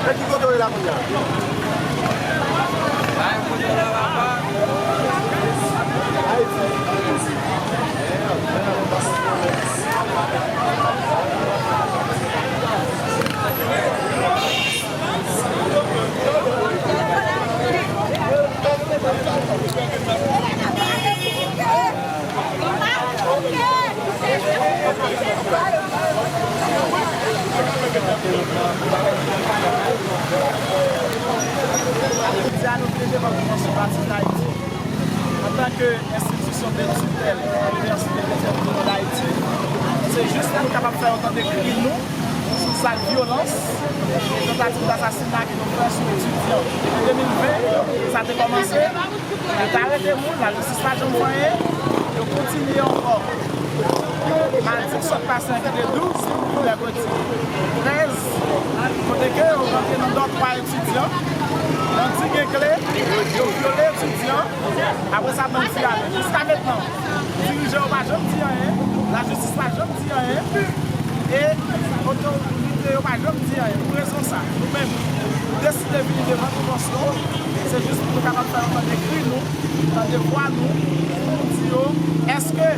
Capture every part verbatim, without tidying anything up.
Ki kote w ye la kounye a? Ayiti. Jodi a, nou vini devan Konvansyon Batis Dayiti. Antanke enstitisyon de titèl Inivèsite Ketyèn Dino Dayiti, se jis pou nou kapab fè yo tande kri nou sou zak vyolans e tantativ dasasina ke nou fè sou etidyan. Depi de mil ven, sa te kòmanse. Yo te arete moun, lajistis pa janm fè anyen. Yo kontinye ankò. Madi k sot pase an ki te douz, mèkredi trèz, kote ke yo rantre nan dòtwa etidyan, bandi gen kle, yo vyole etidyan, apre sa bandi ale. Jiska mentnan, dirijan yo pa janm di anyen, lajistis pa janm di anyen, e otorite yo pa janm di anyen. Pou rezon sa, nou menm, nou deside vini devan konvansyon, se jis pou nou kapab fè yo tande kri nou, tande vwa nou, pou nou di yo, èske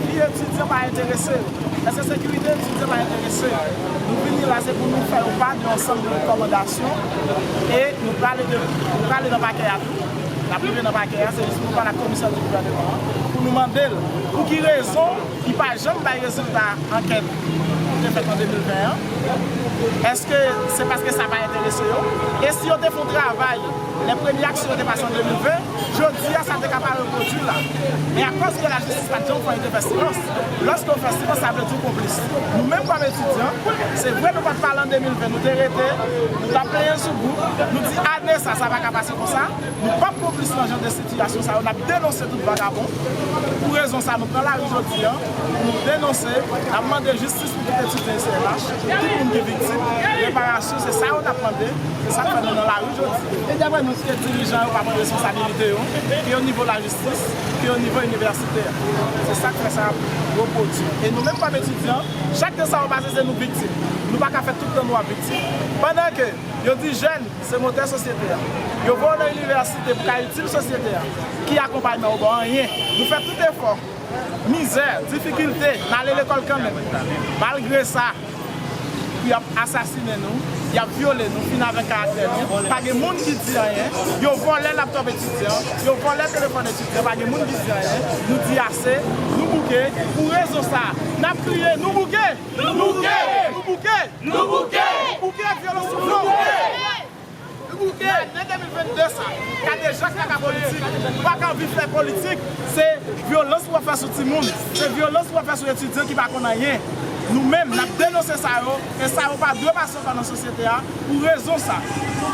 vi etidyan pa enterese yo? Èske sekirite etidyan pa enterese yo? Nou vini la, se pou nou fè yo pa de ansanm de rekòmandasyon e nou prale de, nou prale nan pakè a tou. N ap rive nan pakè a, se jis pou nou pale ak komisè di gouvèneman an, pou nou mande l pou ki rezon li pa janm bay rezilta ankèt ki te fèt an de mil ven an. Èske se paske sa pa enterese yo? E si yo te fè yon travay, lè premye aksyon yo te pase an de mil ven, jodi a sa te ka pa repwodui la. Men akòz ke lajistis pa t janm fè anyen, te fè silans. Lòske yo fè silans, sa vle di w konplis. Nou menm kòm etidyan, se vre nou pa t pale an de mil ven, nou te rete, nou t ap plenyen sou gwoup, nou di ane sa, sa pa ka pase konsa. Nou p ap konplis nan jan de sitiyasyon sa yo, n ap denonse tout vagabon. Pou rezon sa, nou pran lari jodi a, pou nou denonse, n ap mande jistis pou tout etidyan I C N H, tout moun ki viktim, reparasyon, se sa yo n ap mande, se sa k fè nou nan lari jodi a. E daprè nou, èske dirijan yo pa pran responsabilite yo, ke o nivo lajistis, ke o nivo inivèsitè? Se sa k fè sa ap repwodui. E nou menm kòm etidyan, chak tan sa yo pase, se nou viktim. Nou pa ka fè tout tan nou ap viktim. Pandan ke yo di jèn se motè sosyete a. Yo voye w nan inivèsite pou ka itil sosyete a. Ki akonpayman yo ba w? Anyen. Nou fè tout efò, mizè, difikilte, n ale lekòl kanmenm. Malgre sa, pou y ap asasinen nou, y ap vyole nou, fini avèk karaktè nou. Pa gen moun ki di anyen. Yo vòlè laptòp etidyan, yo vòlè telefòn etidyan, pa gen moun ki di anyen. Nou di ase, nou bouke. Pou rezon sa, n ap kriye, nou bouke! Nou bouke! Nou bouke! Nou bouke! Nou bouke ak vyolans sou flank! Nou bouke! Nou bouke! Nan ane de mil venn de sa, gade jan k ta ka politik, ou pa ka anvi fè politik, se vyolans ou ap fè sou timoun, se vyolans ou ap fè sou etidyan ki pa konn anyen. Nou menm, n ap denonse sa yo, e sa yo pa dwe pase ankò nan sosyete a, pou rezon sa.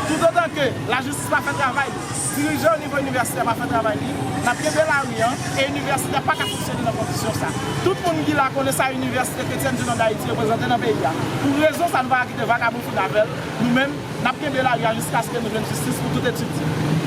Toutotan ke lajistis pa fè travay li, dirijan o nivo inivèsitè pa fè travay li, n ap kenbe lari a, e inivèsite a pa ka fonksyone nan kondisyon sa. Tout moun ki la konnen sa inivèsite Ketyèn Dino Dayiti reprezante nan peyi a. Pou rezon sa, nou pa ka kite vagabon fini avè l. Nou menm, n ap kenbe lari a jiskaske nou jwenn jistis pou tout etidyan.